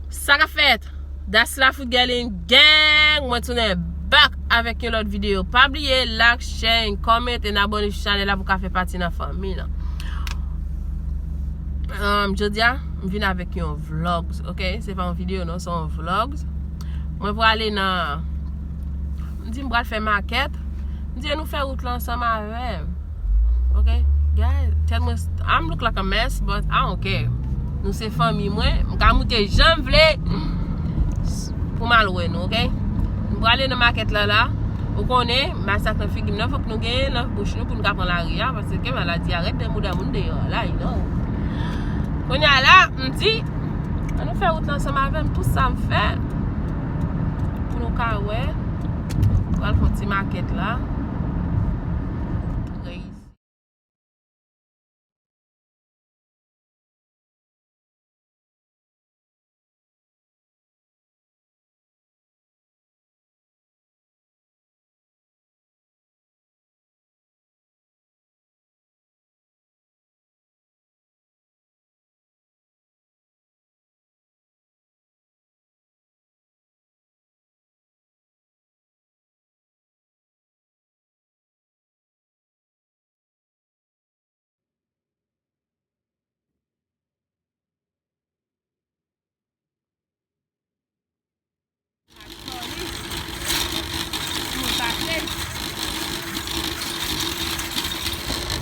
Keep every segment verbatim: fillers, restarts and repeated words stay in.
Sa k ap fèt? That's Lafougaline Gang. Mwen tounen back avèk yon lòt videyo. Pa bliye like, share, and comment, and abone sou chanèl la pou w ka fè pati nan fanmi lan. Um, jodi a, m vin avèk yon vlogs, ok? Se pa yon videyo non, se yon vlogs. Mwen prale nan, m di m pral fè makèt. M di nou fè wout la ansanm avè m. Ok? Guys, tèlman, I'm look like a mess, but I don't care. Nou se fanmi mwen, m ka moute jan m vle pou m al wè nou, ok? M prale nan makèt la la. Ou konnen, masak nan figi m nan, fòk nou genyen nan bouch nou pou nou ka pran lari a, paske maladi a rèd nan mouda moun deyò la, you know. Kounye a la, m di, ann nou fè wout la ansanm avè m, tout sa m fè, pou nou ka wè. Pral fè yon ti makèt la. Crazy.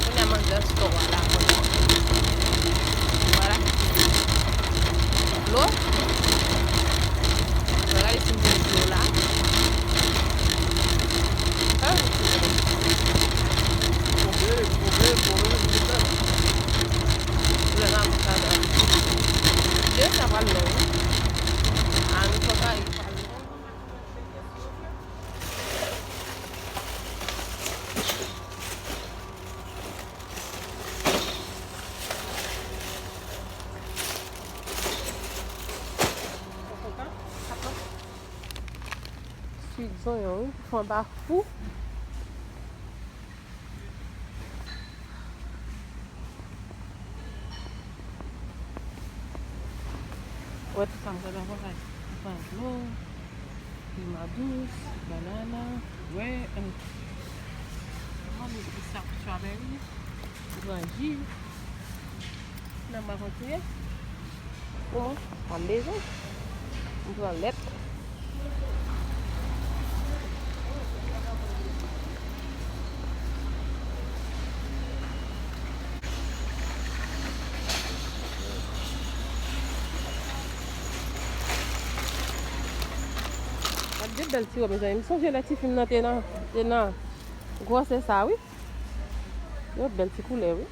Kounye a m anndan store a la kounye a. Vwala. Dlo. Mwen gade si m gen dlo la. Ah, pwoblèm, pwoblèm, pwoblèm, pwoblèm. Lè nan sa la. Videyo sa pral long wi. Ah, nou fò sa li pral long. Swit zonyon wi, pou fè anba fou. Wè tout sa m gade anvan la. M pran dlo, piman dous, banana, wè, euh, mwen met ti sak strawberry, m pran ji. Nan m ap retire. Pou mwen, pa m bezwen. M pran lèt. Gad de bèl ti wòb, mezanmi. M sonje lè ti fi m nan te nan, te nan gwosè sa, wi. Yo bèl ti koulè, wi.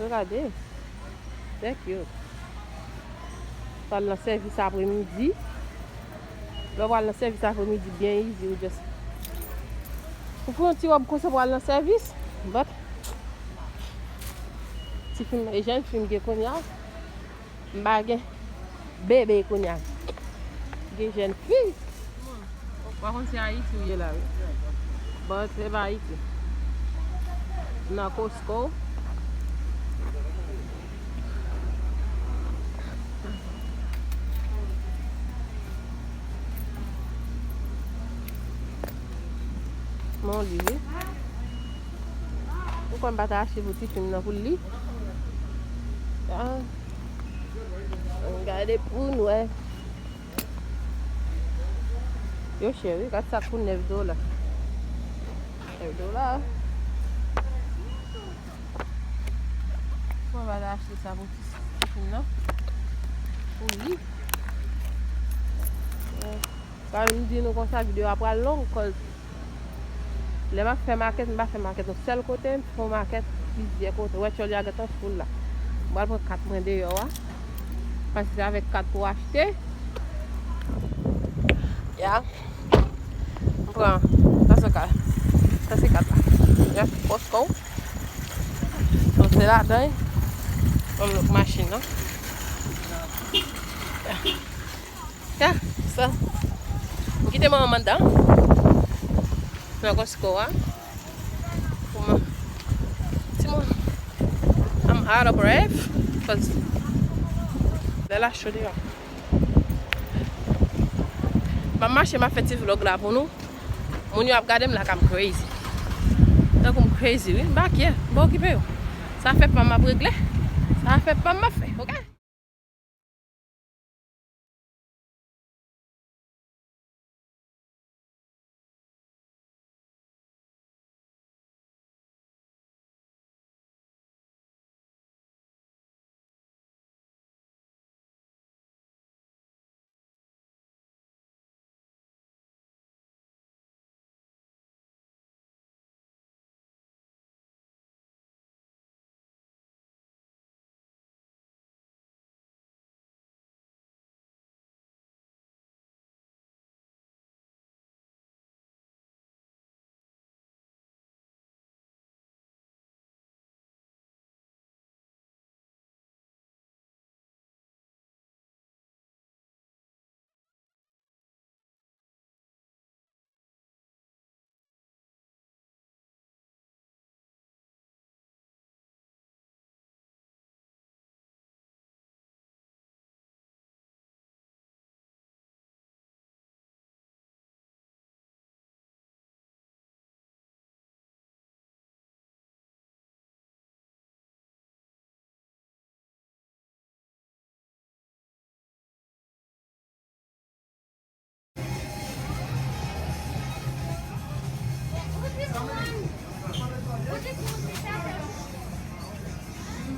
Regade. Thank you. Pral nan sèvis apremidi. Lè w pral nan sèvis apremidi, byen easy, ou just, ou pran yon ti wòb konsa pou al nan sèvis. But, ti fi m, e jèn fi m gen kounye a. M pa gen bebe kounye a. Gen jèn fi. Ou pa konn se Ayiti ou ye la, wi. But se pa Ayiti. Nan Costco. Mon li, wi. Ou konn pa ta achte pou ti fi m nan pou l li? Ah. Ann gade pou n wè. Yo chè, wi. Kat sak pou nèf dola. Nèf dola. Mwen pa ta achte sa pou ti, ti fi m nan. Pou li. Sa m di nou konsa, videyo a pral long, cause lè m ap fè makèt, m pa fè makèt yon sèl kote, m fè yon makèt plizyè kote. Wè, Chòlya gentan full la. M pral pran kat mwen deyò a. Paske se avèk kat pou w achte. Ya. M pran, sa se kat. Sa se kat la. Ya, Costco. Donk, se ladan, m louk machin nan. Ya. Ya, sa. M kite manman m anndan. Nan Costco a. Pou mwen. Timoun. I'm out of breath. 'Cause Lè la cho deyò. M ap mache, m ap fè ti vlog la pou nou. Moun yo ap gade m like I'm crazy. Tankou m crazy, wi. M pa care. M pa okipe yo. Sa fè pa m ap regle. Sa fè pa m ap fè, oke?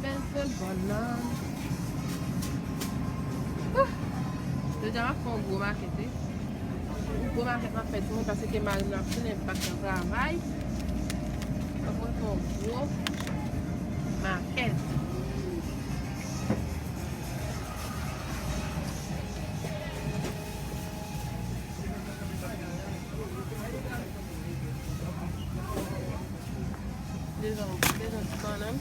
Bèl sèl bòn nan. Jodi a m ap fè yon gwo makèt, wi. Yon gwo makèt m ap fè, timoun, paske mari m ap tounen back nan travay. Fòk mwen fè yon gwo makèt. Bezwen, bezwen ti bannann.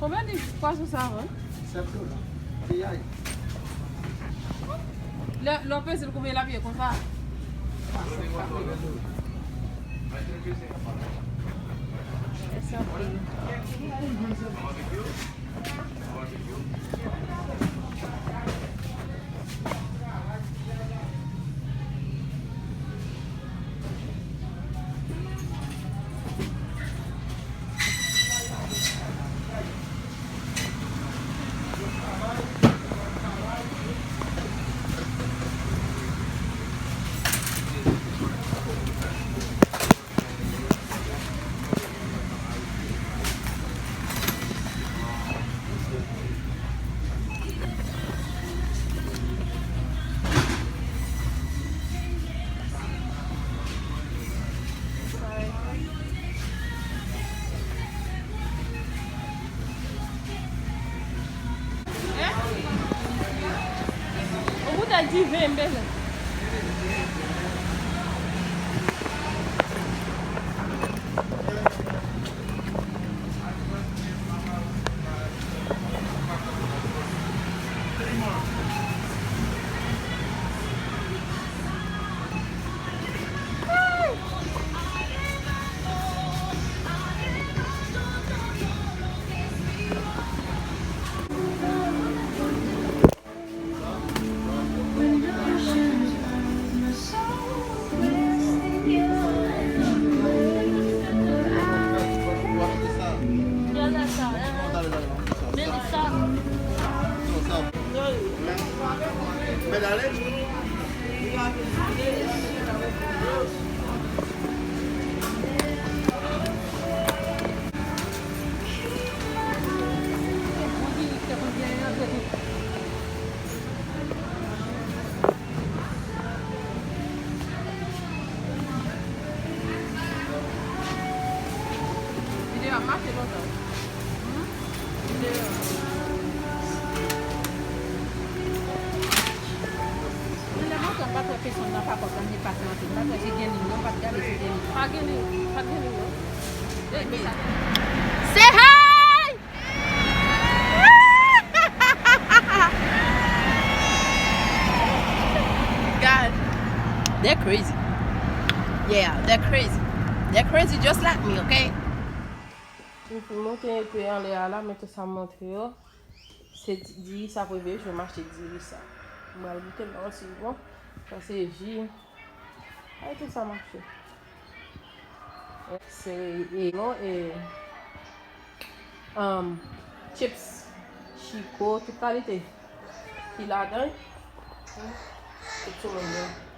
Konbyen di pwason sa vann? Sèt dola. Piyay. Lè, lè w peze l, konbyen l ap ye konsa? Yon boutèy diven m bezwen. Videyo ap mache lontan. Mwen lè montan m pa t wè peson nan pa kòb la, m te pase anpil. M pa t wè si gen Pa gen li, pa gen li, non. Ey, men sa. Say hi! God, they're crazy. Yeah, they're crazy. They're crazy just like me, okay? M fin monte enpe anlè a la, men tout sa m montre yo. Se di, diri sa premye jou m achte diri sa. M pral goute l la osi, bon. Sa se ji. Ay, tout sa mache. Se e non e um, chips, chiko, tout kalite ki ladan. Tout sou moun yo.